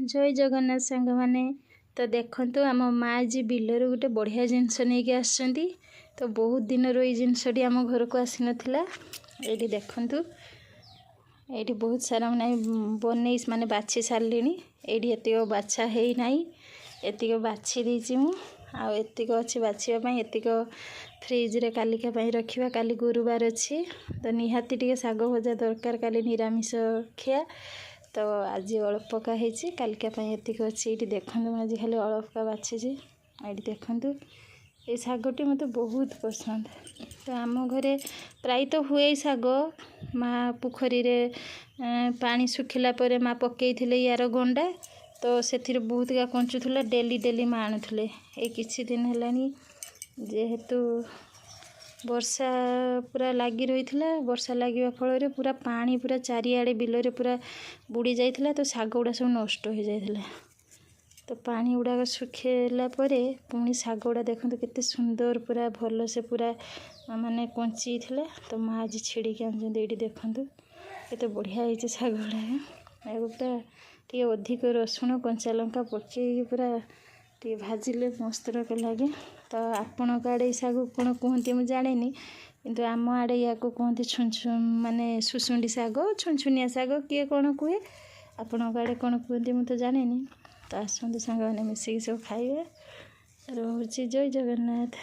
ଜୟ ଜଗନ୍ନାଥ ସାଙ୍ଗମାନେ। ତ ଦେଖନ୍ତୁ, ଆମ ମା ଆଜି ବିଲରୁ ଗୋଟେ ବଢ଼ିଆ ଜିନିଷ ନେଇକି ଆସିଛନ୍ତି। ତ ବହୁତ ଦିନରୁ ଏଇ ଜିନିଷଟି ଆମ ଘରକୁ ଆସିନଥିଲା। ଏଇଠି ଦେଖନ୍ତୁ, ଏଇଠି ବହୁତ ସାରା ମାନେ ବନେଇ ମାନେ ବାଛି ସାରିଲିଣି। ଏଇଠି ଏତିକ ବାଛା ହେଇନାହିଁ, ଏତିକ ବାଛି ଦେଇଛି ମୁଁ, ଆଉ ଏତିକ ଅଛି ବାଛିବା ପାଇଁ। ଏତିକ ଫ୍ରିଜରେ କାଲିକା ପାଇଁ ରଖିବା। କାଲି ଗୁରୁବାର ଅଛି, ତ ନିହାତି ଟିକେ ଶାଗ ଭଜା ଦରକାର, କାଲି ନିରାମିଷ ଖିଆ। ତ ଆଜି ଅଳ୍ପକା ହେଇଛି, କାଲିକା ପାଇଁ ଏତିକି ଅଛି। ଏଇଠି ଦେଖନ୍ତୁ, ମୁଁ ଆଜି ଖାଲି ଅଳ୍ପକା ବାଛିଛି। ଏଇଠି ଦେଖନ୍ତୁ, ଏଇ ଶାଗଟି ମୋତେ ବହୁତ ପସନ୍ଦ। ତ ଆମ ଘରେ ପ୍ରାୟତଃ ହୁଏ ଏଇ ଶାଗ। ମା ପୋଖରୀରେ ପାଣି ଶୁଖିଲା ପରେ ମା ପକେଇଥିଲେ ୟାର ଗଣ୍ଡା, ତ ସେଥିରେ ବହୁତ କଞ୍ଚୁଥିଲା। ଡେଲି ଡେଲି ମା ଆଣୁଥିଲେ। ଏଇ କିଛି ଦିନ ହେଲାଣି ଯେହେତୁ ବର୍ଷା ପୁରା ଲାଗି ରହିଥିଲା, ବର୍ଷା ଲାଗିବା ଫଳରେ ପୁରା ପାଣି ପୁରା ଚାରିଆଡ଼େ ବିଲରେ ପୁରା ବୁଡ଼ି ଯାଇଥିଲା, ତ ଶାଗ ଗୁଡ଼ା ସବୁ ନଷ୍ଟ ହୋଇଯାଇଥିଲା। ତ ପାଣି ଗୁଡ଼ାକ ଶୁଖିଲା ପରେ ପୁଣି ଶାଗ ଗୁଡ଼ା ଦେଖନ୍ତୁ କେତେ ସୁନ୍ଦର ପୁରା ଭଲସେ ପୁରା ମାନେ କଞ୍ଚିଥିଲା। ତ ମା ଆଜି ଛିଡ଼ିକି ଆଣିଛନ୍ତି। ଏଇଠି ଦେଖନ୍ତୁ, କେତେ ବଢ଼ିଆ ହେଇଛି ଶାଗ ଗୁଡ଼ାକ। ଏହାକୁ ପୁରା ଟିକେ ଅଧିକ ରସୁଣ କଞ୍ଚା ଲଙ୍କା ପକେଇକି ପୁରା ଟିକେ ଭାଜିଲେ ମସ୍ତ ଲାଗେ। ତ ଆପଣଙ୍କ ଆଡ଼େ ଏଇ ଶାଗକୁ କ'ଣ କୁହନ୍ତି ମୁଁ ଜାଣିନି, କିନ୍ତୁ ଆମ ଆଡ଼େ ୟାକୁ କୁହନ୍ତି ଛୁଞ୍ଚୁ, ମାନେ ସୁଶୁଣ୍ଡି ଶାଗ, ଛୁନଛୁନିଆ ଶାଗ, କିଏ କ'ଣ କୁହେ। ଆପଣଙ୍କ ଆଡ଼େ କ'ଣ କୁହନ୍ତି ମୁଁ ତ ଜାଣିନି। ତ ଆସନ୍ତୁ ସାଙ୍ଗମାନେ, ମିଶିକି ସବୁ ଖାଇବା। ରହୁଛି, ଜୟ ଜଗନ୍ନାଥ।